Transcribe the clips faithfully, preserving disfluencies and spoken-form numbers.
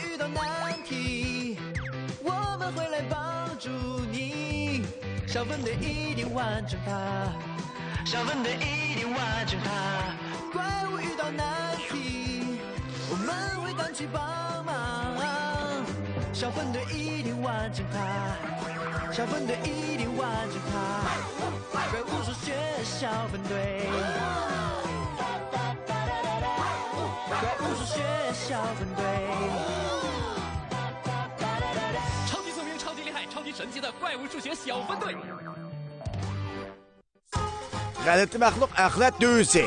遇到难题，我们会来帮助你。小分队一定完成它，小分队一定完成它。怪物遇到难题，我们会赶去帮忙。小分队一定完成它，小分队一定完成它。怪物数学小分队，怪物数学小分队。 超级聪明，超级厉害，超级神奇的怪物数学小分队。 غەلىتە مەخلۇق ئەخلەت دۆۋىسى.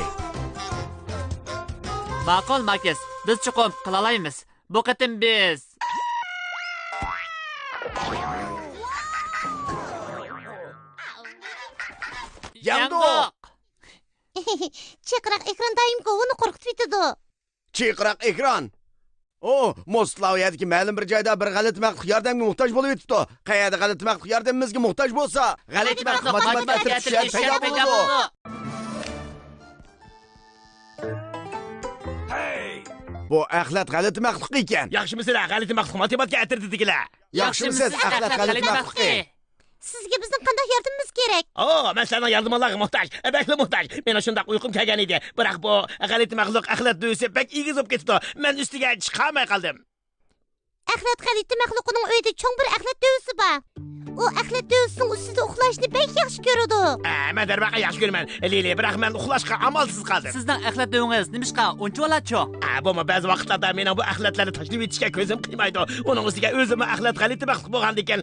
ماقۇل، ماكىس، بىز چوقۇم قىلالايمىز. بۇ قېتىم بىز يەڭدۇق! چىرقىراق ئېكران دائىم گوۋۇنى قورقۇتۇۋېتىدۇ. چىرقىراق ئېكران. ئو، موسلا ئۇ يەردىكى مەلۇم بىر جايدا بىر غەلىتە مەخلۇق ياردەمگە موھتاج بولۇۋېتىپتۇ. قەيەردە غەلىتە مەخلۇق ياردىمىمىزگە موھتاج بولسا، غەلىتە مەخلۇق ماتېماتىكا ئەترىتى شۇ يەردە پەيدا بولىدۇ. بۇ ئەخلەت غەلىتە مەخلۇقى ئىكەن. ياخشىمۇسىلەر، غەلىتە مەخلۇق ماتېماتىكا ئەترىتىدىكىلەر؟ ياخشىمۇسىز، ئەخلەت غەلىتە مەخلۇقى؟ سىزگە بىزنىڭ قانداق ياردىمىمىز كېرەك؟ ئو، مەن سىلەرنىڭ ياردىمىڭلارغا موھتاج، بەكلا موھتاج. مېنىڭ شۇنداق ئۇيقۇم كەلگەن ئىدى. بىراق بۇ غەلىتە مەخلۇق ئەخلەت دۆۋىسى بەك ئېگىز بولۇپ كېتىپتۇ. مەن ئۈستىگە چىقالماي قالدىم. ئەخلەت غەلىتە مەخلۇقىنىڭ ئۆيىدە چوڭ بىر ئەخلەت دۆۋىسى بار. ئۇ ئەخلەت دۆۋىسىنىڭ ئۈستىدە ئۇخلاشنى بەك ياخشى كۆرىدۇ. ئە، مەن دەرۋەقە ياخشى كۆرىمەن، لىلى، بىراق مەن ئۇخلاشقا ئامالسىز قالدىم. سىزنىڭ ئەخلەت دۆۋىڭىز نېمىشقا ئۇنچىۋالا چوڭ؟ ئە، بۇمۇ بەزى ۋاقىتلاردا مېنىڭ بۇ ئەخلەتلەرنى تاشلىۋېتىشكە كۆزۈم قىيمايدۇ. ئۇنىڭ ئۈستىگە ئۆزۈممۇ ئەخلەت غەلىتە مەخلۇق بولغاندىكىن،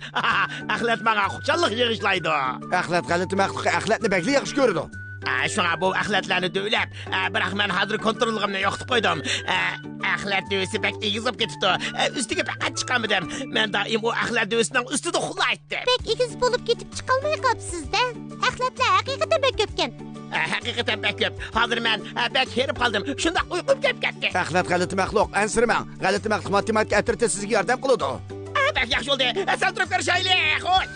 ئەخلەت ماڭا خۇشاللىق يېغىشلايدۇ. ئەخلەت غەلىتە مەخلۇقى ئەخلەتنى بەكلا ياخشى كۆرىدۇ. ئە، شۇڭا بۇ ئەخلەتلەرنى دۆۋىلەپ، ئە، بىراق مەن ھازىر كونتروللۇقۇمنى يوقىتىپ قويدۇم. ئە، ئەخلەت دۆۋىسى بەك ئېگىز بولۇپ كېتىپتۇ. ئە، ئۈستىگە پەقەت چىقالمىدىم. مەن دائىم ئۇ ئەخلەت دۆۋىسىنىڭ ئۈستىدە ئۇخلايتتىم. بەك ئېگىز بولۇپ كېتىپ چىقالماي قاپسىز-دە. ئەخلەتلەر ھەقىقەتەن بەك كۆپكەن. ئە، ھەقىقەتەن بەك كۆپ. ھازىر مەن، ئە، بەك ھېرىپ قالدىم. شۇنداق ئۇيقۇم كېلىپ كەتتى. ئەخلەت غەلىتە مەخلۇق، ئەنسىرىمەڭ. غەلىتە مەخلۇق ماتېماتىكا ئەترىتى سىزگە ياردەم قىلىدۇ. ئە، بەك ياخشى بولدى. ئە، سەل تۇرۇپ كۆرۈشەيلى. خوش.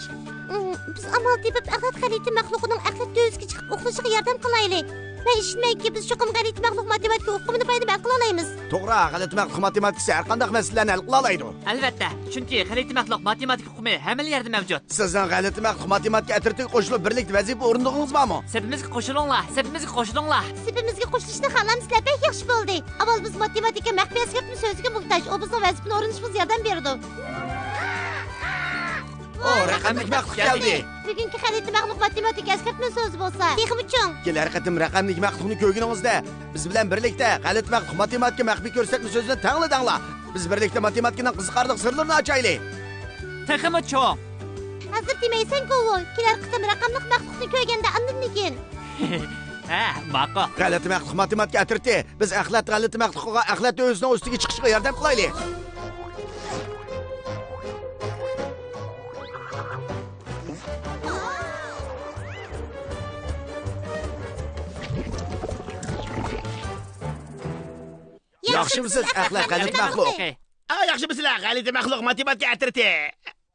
ئىم، بىز ئامال تېپىپ ئەخلەت غەلىتە مەخلۇقىنىڭ ئەخلەت دۆۋىسىگە چىقىپ ئۇخلىشىغا ياردەم قىلايلى. مەن ئىشىنىمەنكى، بىز چوقۇم غەلىتە مەخلۇق ماتېماتىكا ئۇقۇمىنى پايدىمەن قىلالايمىز. توغرا، غەلىتە مەخلۇق ماتېماتىكىسى ھەرقانداق مەسىلىلەرنى ھەل قىلالايدۇ. ئەلۋەتتە، چۈنكى غەلىتە مەخلۇق ماتېماتىكا ئۇقۇمى ھەممىلا يەردە مەۋجۇت. سىزنىڭ غەلىتە مەخلۇق ماتېماتىكا ئەترىتىگە قوشۇلۇپ بىرلىكتە ۋەزىپە ئورۇندىغۇڭىز بارمۇ؟ سېپىمىزگە قوشۇلۇڭلار، سېپىمىزگە قوشۇلۇڭلار. سېپىمىزگە قوشۇلۇشنى خالامسىلەر؟ بەك ياخشى بولدى. ئاۋۋال بىز ماتېماتىكا مەخپىي ئەسكەرتمە سۆزىگە موھتاج، ئۇ بىزنىڭ ۋەزىپىنى ئورۇندىشىمىزغا ياردەم بېرىدۇ. ئو، رەقەملىك مەخلۇق كەلدى. بۈگۈنكى غەلىتە مەخلۇق ماتېماتىكا ئەسكەرتمە سۆزى بولسا تېخىمۇ چوڭ. كېلەر قېتىم رەقەملىك مەخلۇقنى كۆرگىنىڭىزدە، بىز بىلەن بىرلىكتە غەلىتە مەخلۇق ماتېماتىكا مەخپىي كۆرسەتمە سۆزىنى تەڭلا دەڭلار. بىز بىرلىكتە ماتېماتىكىنىڭ قىزىقارلىق سىرلىرىنى ئاچايلى. تېخىمۇ چوڭ. ھازىر دېمەيسەن، گوۋۇ. كېلەر قېتىم رەقەملىك مەخلۇقنى كۆرگەندە ئاندىن دېگىن. ھە، ماقۇل. غەلىتە مەخلۇق ماتېماتىكا ئەترىتى، بىز ئەخلەت غەلىتە مەخلۇقىغا ئەخلەت دۆۋىسىنىڭ ئۈستىگە چىقىشىغا ياردەم قىلايلى. ياخشىمۇسىز، ئەخلەت غەلىتە مەخلۇق؟ ئا، ياخشىمۇسىلەر، غەلىتە مەخلۇق ماتېماتىكا ئەترىتى؟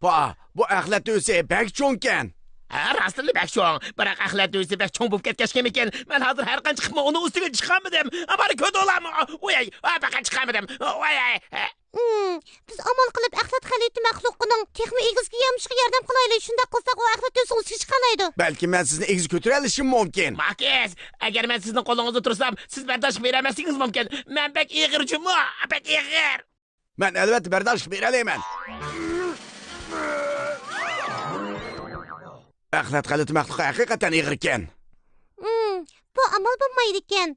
ۋا، بۇ ئەخلەت دۆۋىسى بەك چوڭكەن. ھە، راستتىنلا بەك چوڭ. بىراق ئەخلەت دۆۋىسى بەك چوڭ بولۇپ كەتكەچكىمىكىن، مەن ھازىر ھەر قانچە چىقىپمۇ ئۇنىڭ ئۈستىگە چىقالمىدىم. مانا كۆردۈڭلارمۇ؟ ۋاي، ۋاي، پەقەت چىقالمىدىم. ۋاي، ۋاي. ھىم، بىز ئامال قىلىپ ئەخلەت غەلىتە مەخلۇقىنىڭ تېخىمۇ ئېگىزگە يامىشىشىغا ياردەم قىلايلى. شۇنداق قىلساق، ئۇ ئەخلەت دۆۋىسىنىڭ ئۈستىگە چىقالايدۇ. بەلكىم مەن سىزنى ئېگىز كۆتۈرەلىشىم مۇمكىن. ماكىس، ئەگەر مەن سىزنىڭ قولىڭىزدا تۇرسام، سىز بەرداشلىق بېرەلمەسلىكىڭىز مۇمكىن. مەن بەك ئېغىر جۇمۇ، بەك ئېغىر. مەن ئەلۋەتتە بەرداشلىق بېرەلەيمەن. ئەخلەت غەلىتە مەخلۇقى ھەقىقەتەن ئېغىركەن. ھىم، بۇ ئامال بولمايدىكەن.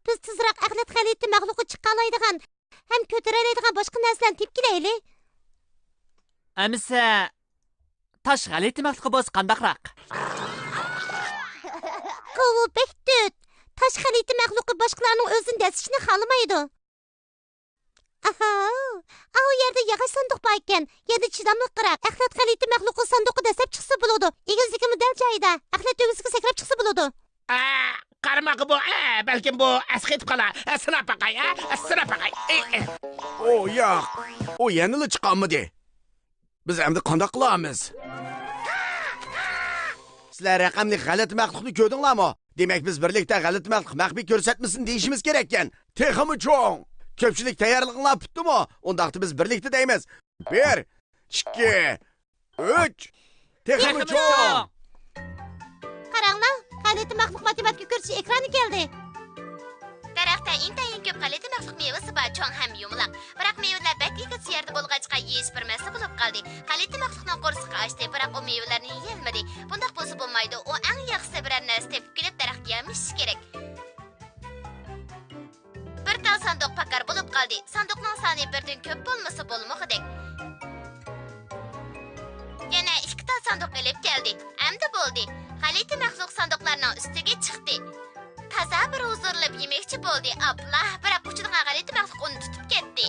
بىز تېزراق ئەخلەت غەلىتە مەخلۇقى چىقالايدىغان ھەم كۆتۈرەلەيدىغان باشقا نەرسىلەرنى تېپىپ كېلەيلى. ئەمىسە، تاش غەلىتە مەخلۇقى بولسا قانداقراق؟ قوۋۇ بەك تۈت. تاش غەلىتە مەخلۇقى باشقىلارنىڭ ئۆزىنى دەسسىشىنى خالىمايدۇ. ئاھاۋ، ئاۋۇ يەردە ياغاچ ساندۇق بار ئىكەن. يەنە چىداملىقراق. ئەخلەت غەلىتە مەخلۇقى ساندۇققا دەسسەپ چىقسا بولىدۇ. ئېگىزلىكىمۇ دەل جايىدا. ئەخلەت دۆۋىسىگە سەكرەپ چىقسا بولىدۇ. ئە، قارىماققا بۇ، ئە، بەلكىم بۇ ئەسقېتىپ قالار. ئە، سىناپ باقاي، ئە، سىناپ باقاي. ئى، ئى. ئو، ياق. ئۇ يەنىلا چىقالمىدى. بىز ئەمدى قانداق قىلارمىز؟ سىلەر رەقەملىك غەلىتە مەخلۇقنى كۆردۈڭلارمۇ؟ دېمەك، بىز بىرلىكتە غەلىتە مەخلۇق مەخپىي كۆرسەتمىسىنى دېيىشىمىز كېرەككەن. تېخىمۇ چوڭ! كۆپچىلىك تەييارلىقىڭلار پۈتتىمۇ؟ ئۇنداقتا بىز بىرلىكتە دەيمىز. بىر، ئىككى، ئۈچ. تېخىمۇ چوڭ. قاراڭلار، غەلىتە مەخلۇق ماتېماتىكا كۆرسىتىش ئېكرانى كەلدى. دەرەختە ئىنتايىن كۆپ غەلىتە مەخلۇق مېۋىسى بار، چوڭ ھەم يۇمىلاق. بىراق مېۋىلەر بەك ئېگىز يەردە بولغاچقا، يېيىش بىر مەسىلە بولۇپ قالدى. غەلىتە مەخلۇقنىڭ قورسىقى ئاچتى، بىراق ئۇ مېۋىلەرنى يېيەلمىدى. بۇنداق بولسا بولمايدۇ، ئۇ ئەڭ ياخشىسى بىرەر نەرسە تېپىپ كېلىپ، دەرەخكە يەرلىشىشى كېرەك. بىر تال ساندۇق پاكار بولۇپ قالدى. ساندۇقنىڭ سانى بىردىن كۆپ بولمىسا بولمىغۇدەك. يەنە ئىككى تال ساندۇق ئېلىپ كەلدى. ئەمدى بولدى. غەلىتە مەخلۇق ساندۇقلارنىڭ ئۈستىگە چىقتى. تازا بىر ھۇزۇرلىنىپ يېمەكچى بولدى. ئاپلا، بىراق ئۇچىدىغان غەلىتە مەخلۇق ئۇنى تۇتۇپ كەتتى.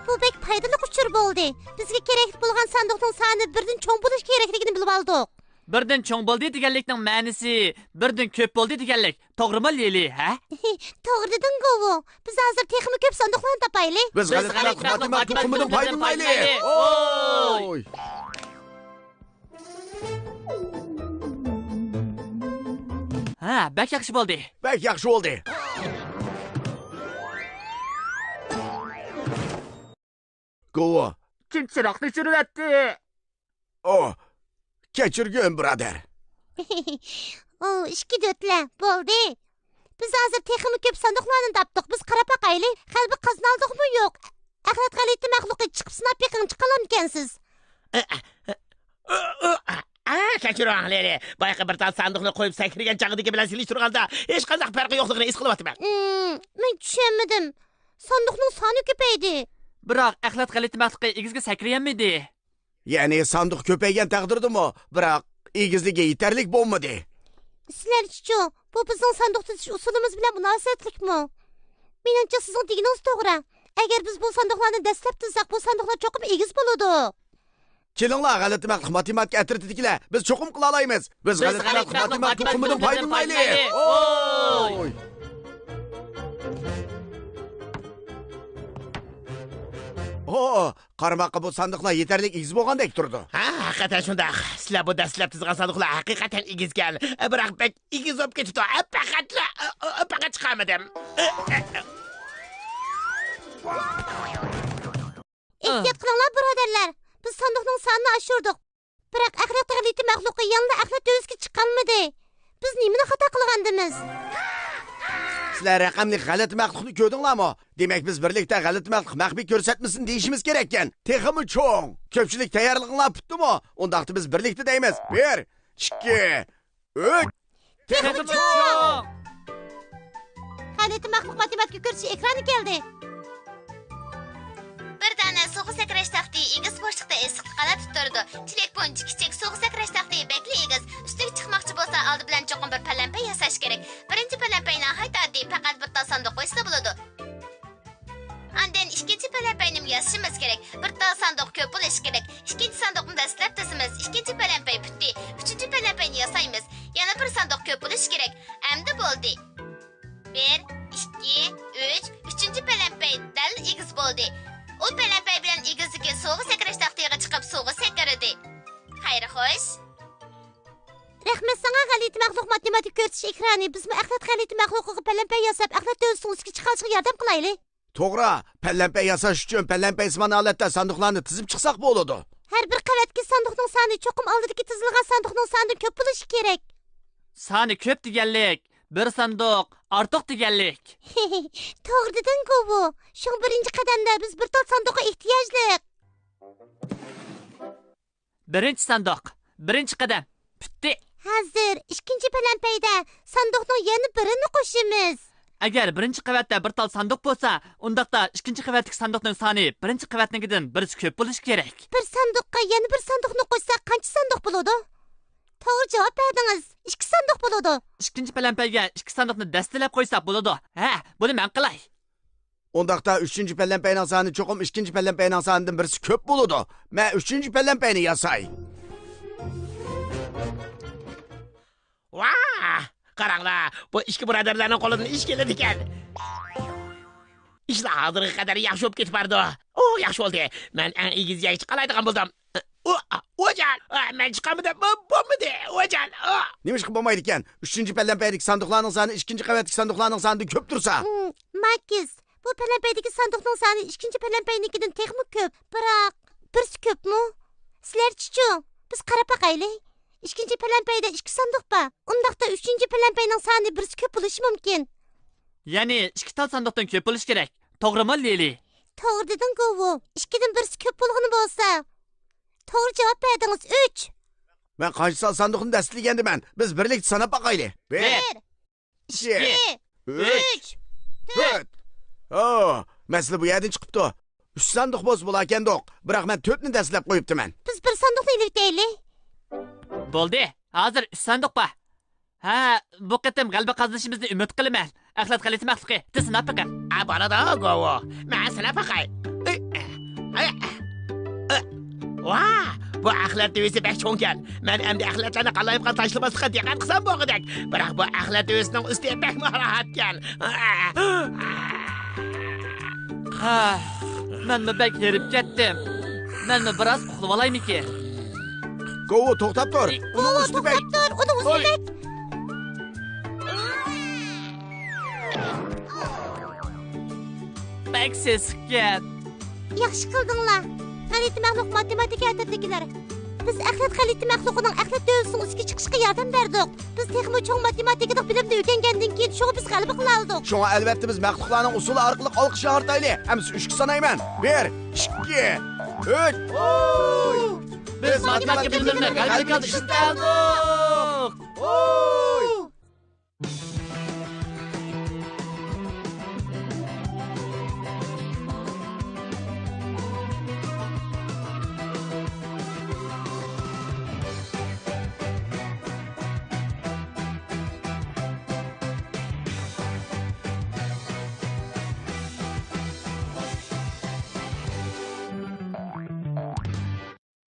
بۇ بەك پايدىلىق ئۇچۇر بولدى. بىزگە كېرەكلىك بولغان ساندۇقنىڭ سانى بىردىن چوڭ بولۇشى كېرەكلىكىنى بىلىۋالدۇق. بىردىن چوڭ بولدى دېگەنلىكنىڭ مەنىسى بىردىن كۆپ بولدى دېگەنلىك. توغرىمۇ، لىلى، ھە؟ توغرا دېدىڭ، گوۋۇ. بىز ھازىر تېخىمۇ كۆپ ساندۇقلارنى تاپايلى. بىز غەلىتە مەخلۇق ماتېماتىكا توقۇمىدىن پايدىلىنايلى. ئوي! ھە، بەك ياخشى بولدى. بەك ياخشى بولدى. گوۋۇ. كىم چىراغنى ئۆچۈرۈۋەتتى؟ ئو، كەچۈرگىن، بۇرادەر. ئو، ئىككى دۆتلە، بولدى. بىز ھازىر تېخىمۇ كۆپ ساندۇقلارنى تاپتۇق. بىز قاراپ باقايلى. غەلىبە قازىنالدۇقمۇ يوق؟ ئەخلەت غەلىتە مەخلۇقى، چىقىپ سىناپ بېقىڭ، چىقالامكەنسىز؟ ئا، كەچۈرۈڭ، لىلى. بايىقى بىر تال ساندۇقنى قويۇپ سەكرىگەن چاغدىكى بىلەن سېلىشتۇرغاندا ھېچقانداق پەرقى يوقلۇقىنى ھېس قىلىۋاتىمەن. ئىم، مەن چۈشەنمىدىم. ساندۇقنىڭ سانى كۆپەيدى. بىراق ئەخلەت غەلىتە مەخلۇقى ئېگىزگە سەكرىيەلمىدى. يەنى ساندۇق كۆپەيگەن تەقدىردىمۇ، بىراق ئېگىزلىكى يېتەرلىك بولمىدى. سىلەرچىچۇ، بۇ بىزنىڭ ساندۇق تۈزۈش ئۇسۇلىمىز بىلەن مۇناسىۋەتلىكمۇ؟ مېنىڭچە، سىزنىڭ دېگىنىڭىز توغرا. ئەگەر بىز بۇ ساندۇقلارنى دەسلەپ تىزساق، بۇ ساندۇقلار چوقۇم ئېگىز بولىدۇ. كېلىڭلار، غەلىتە مەخلۇق ماتېماتىكا ئەترىتىدىكىلەر، بىز چوقۇم قىلالايمىز. بىز غەلىتە مەخلۇق ماتېماتىكا توقۇمىدىن پايدىلىنايلى. ئوي! ھو، قارىماققا بۇ ساندۇقلار يېتەرلىك ئېگىز بولغاندەك تۇرىدۇ. ھە، ھەقىقەتەن شۇنداق. سىلەر بۇ دەسلەپ تىزغان ساندۇقلار ھەقىقەتەن ئېگىزكەن. بىراق بەك ئېگىز بولۇپ كېتىدۇ. پەقەتلا، پەقەت چىقالمىدىم. ئېھتىيات قىلىڭلار، بۇرادەرلەر. بىز ساندۇقنىڭ سانىنى ئاشۇردۇق. بىراق ئەخلەت غەلىتە مەخلۇقى يەنىلا ئەخلەت دۆۋىسىگە چىقالمىدى. بىز نېمىنى خاتا قىلغاندىمىز؟ سىلەر رەقەملىك غەلىتە مەخلۇقنى كۆردۈڭلارمۇ؟ دېمەك، بىز بىرلىكتە غەلىتە مەخلۇق مەخپىي كۆرسەتمىسىنى دېيىشىمىز كېرەككەن. تېخىمۇ چوڭ. كۆپچىلىك تەييارلىقىڭلار پۈتتىمۇ؟ ئۇنداقتا بىز بىرلىكتە دەيمىز. بىر، ئىككى، ئۈچ. تېخىمۇ چوڭ! غەلىتە مەخلۇق ماتېماتىكا كۆرسىتىش ئېكرانى كەلدى. بىر دانە سۇغا سەكرەش تەختى ئېگىز بوشلۇقتا ئېسىقلىق ھالەتتە تۇرىدۇ. چېلەك بونچە كىچىك، سۇغا سەكرەش تەختى بەكلا ئېگىز. ئۈستىگە چىقماقچى بولسا، ئالدى بىلەن چوقۇم بىر پەلەمپەي ياساش كېرەك. بىرىنچى پەلەمپەي ناھايىتى ئاددىي، پەقەت بىر تال ساندۇق قويسىلا بولىدۇ. ئاندىن ئىككىنچى پەلەمپەينىمۇ ياسىشىمىز كېرەك. بىر تال ساندۇق كۆپ بولۇشى كېرەك. ئىككىنچى ساندۇقنى دەسلەپ تىزىمىز. ئىككىنچى پەلەمپەي پۈتتى. ئۈچىنچى پەلەمپەينى ياسايمىز. يەنە بىر ساندۇق كۆپ بولۇشى كېرەك. ئەمدى بولدى. بىر، ئىككى، ئۈچ، ئۈچىنچى پەلەمپەي دەل ئېگىز بولدى. ئۇ پەلەمپەي بىلەن ئېگىزدىكى سۇغا سەكرەش تەختىگە چىقىپ سۇغا سەكرىدى. خەير خوش. رەھمەت ساڭا، غەلىتە مەخلۇق ماتېماتىكا كۆرسىتىش ئېكرانى. بىزمۇ ئەخلەت غەلىتە مەخلۇقىغا پەلەمپەي ياساپ، ئەخلەت دۆۋىسىنىڭ ئۈستىگە چىقالىشىغا ياردەم قىلايلى. توغرا، پەلەمپەي ياساش ئۈچۈن پەلەمپەيسىمان ھالەتتە ساندۇقلارنى تىزىپ چىقساق بولىدۇ. ھەر بىر قەۋەتتىكى ساندۇقنىڭ سانى چوقۇم ئالدىدىكى تىزىلغان ساندۇقنىڭ سانىدىن كۆپ بولۇشى كېرەك. سانى كۆپ دېگەنلىك، بىر ساندۇق ئارتۇق دېگەنلىك. توغرا دېدىڭ، گوۋۇ. شۇڭا بىرىنچى قەدەمدە بىز بىر تال ساندۇققا ئېھتىياجلىق. بىرىنچى ساندۇق، بىرىنچى قەدەم، پۈتتى. ھازىر ئىككىنچى پەلەمپەيدە ساندۇقنىڭ يەنە بىرىنى قوشىمىز. ئەگەر بىرىنچى قەۋەتتە بىر تال ساندۇق بولسا، ئۇنداقتا ئىككىنچى قەۋەتتىكى ساندۇقنىڭ سانى بىرىنچى قەۋەتنىڭكىدىن بىرسى كۆپ بولۇشى كېرەك. بىر ساندۇققا يەنە بىر ساندۇقنى قوشساق قانچە ساندۇق بولىدۇ؟ توغرا جاۋاب بەردىڭىز. ئىككى ساندۇق بولىدۇ. ئىككىنچى پەلەمپەيگە ئىككى ساندۇقنى دەستىلەپ قويساق بولىدۇ. ھە، بۇنى مەن قىلاي. ئۇنداقتا ئۈچىنچى پەلەمپەينىڭ سانى چوقۇم ئىككىنچى پەلەمپەينىڭ سانىدىن بىرسى كۆپ بولىدۇ. مەن ئۈچىنچى پەلەمپەينى ياساي. ۋاھ! قاراڭلار، بۇ ئىككى بۇرادەرلەرنىڭ قولىدىن ئىش كېلىدىكەن. ئىشلار ھازىرغا قەدەر ياخشى بولۇپ كېتىپ بارىدۇ. ئو، ياخشى بولدى. مەن ئەڭ ئېگىز يەرگە چىقالايدىغان بولدۇم. ئۇ، ئۇجان، ئا، مەن چىقالمىدىم. بۇ، بولمىدى، ئۇجان. ئۇ. نېمىشقا بولمايدىكەن؟ ئۈچىنچى پەلەمپەيدىكى ساندۇقلارنىڭ سانى ئىككىنچى قەۋەتتىكى ساندۇقلارنىڭ سانىدىن كۆپ تۇرسا. ھىم، ماكىس، بۇ پەلەمپەيدىكى ساندۇقنىڭ سانى ئىككىنچى پەلەمپەينىڭكىدىن تېخىمۇ كۆپ. بىراق، بىرسى كۆپمۇ؟ سىلەرچىچۇ؟ بىز قاراپ باقايلى. ئىككىنچى پەلەمپەيدە ئىككى ساندۇق بار. ئۇنداقتا ئۈچىنچى پەلەمپەينىڭ سانى بىرسى كۆپ بولۇشى مۇمكىن. يەنى ئىككى تال ساندۇقتىن كۆپ بولۇشى كېرەك. توغرىمۇ، لىلى؟ توغرا دېدىڭ، گوۋۇ. ئىككىدىن بىرسى كۆپ بولغىنى بولسا، توغرا جاۋاب بەردىڭىز، ئۈچ. مەن قانچە سان ساندۇقنى دەستىلىگەندىمەن؟ بىز بىرلىكتە ساناپ باقايلى. بىر، بىر، ئىككى، ئىككى، ئۈچ، ئۈچ، تۆت. تۆت. ئو، مەسىلە بۇ يەردىن چىقىپتۇ. ئۈچ ساندۇق بولسا بولاكەندۇق، بىراق مەن تۆتنى دەسلەپ قويۇپتىمەن. بىز بىر ساندۇقنى ئېلىۋېتەيلى. بولدى، ھازىر ئۈچ ساندۇق بار. ھە، بۇ قېتىم غەلىبە قازىنىشىمىزنى ئۈمىد قىلىمەن. ئەخلەت خەلىتە مەخلۇقى، تېز سىناپ بېقىڭ. ھە، بولىدۇ، گوۋۇ. مەن سىناپ باقاي. ئۆي، ئۆي، ئۆي. ۋاھ، بۇ ئەخلەت دۆۋىسى بەك چوڭكەن. مەن ئەمدى ئەخلەتلەرنى قالايمىقان تاشلىماسلىققا دىققەت قىلسام بولغۇدەك. بىراق بۇ ئەخلەت دۆۋىسىنىڭ ئۈستى بەكمۇ راھەتكەن. ھا، مەنمۇ بەك ھېرىپ كەتتىم. مەنمۇ بىراز ئۇخلىۋالايمىكىن؟ گوۋۇ، توختاپ تۇر. ئۇنىڭ ئۇستى بەك. توختاپ تۇر، ئۇنىڭ ئۈستى بەك. بەك سېسىقكەن. ياخشى قىلدىڭلار. خەلىتە مەخلۇق ماتېماتىكا ئەترىتىدىكىلەر. بىز ئەخلەت خەلىتە مەخلۇقىنىڭ ئەخلەت دۆۋىسىنىڭ ئۈستىگە چىقىشىغا ياردەم بەردۇق. بىز تېخىمۇ چوڭ ماتېماتىكىلىق بىلىمنى ئۆگەنگەندىن كېيىن، شۇڭا بىز غەلىبە قىلالىدۇق. شۇڭا ئەلۋەتتە بىز مەخلۇقلارنىڭ ئۇسۇلى ئارقىلىق ئالقىش ياڭرىتايلى. ئەمىسە ئۈچكە سانايمەن. بىر، ئىككى، ئۈچ. بىز ماتېماتىكا بىلىملىرىنى غەلىبىگە ئىشلىتەلىدۇق.